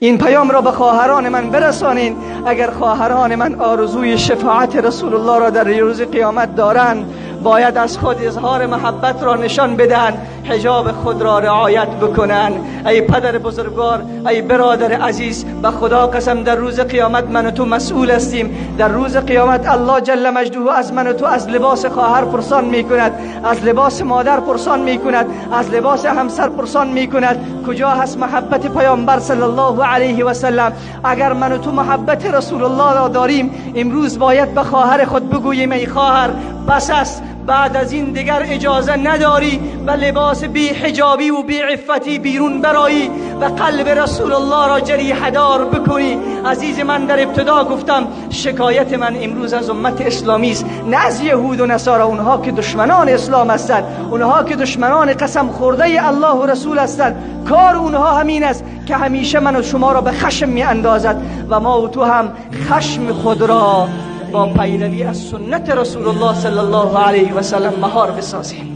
این پیام را به خواهران من برسانین. اگر خواهران من آرزوی شفاعت رسول الله را در روز قیامت دارند، باید از خود اظهار محبت را نشان بدهند، حجاب خود را رعایت بکنند. ای پدر بزرگوار، ای برادر عزیز، به خدا قسم در روز قیامت من و تو مسئول هستیم. در روز قیامت الله جل مجده از من و تو از لباس خواهر پرسان میکند، از لباس مادر پرسان میکند، از لباس همسر پرسان میکند. کجا هست محبت پیامبر صلی الله علیه و سلم؟ اگر من و تو محبت رسول الله را داریم، امروز باید به خواهر خود بگوییم ای خواهر بس است، بعد از این دیگر اجازه نداری و لباس بی حجابی و بی عفتی بیرون برایی و قلب رسول الله را جریحه دار بکنی. عزیز من، در ابتدا گفتم شکایت من امروز از امت اسلامی است، نه از یهود و نصارا. اونها که دشمنان اسلام هستند، اونها که دشمنان قسم خورده الله و رسول هستند، کار اونها همین است که همیشه من و شما را به خشم می اندازد و ما و تو هم خشم خود را با پیروی از سنت رسول الله صلی الله علیه و سلم مهار بسازیم.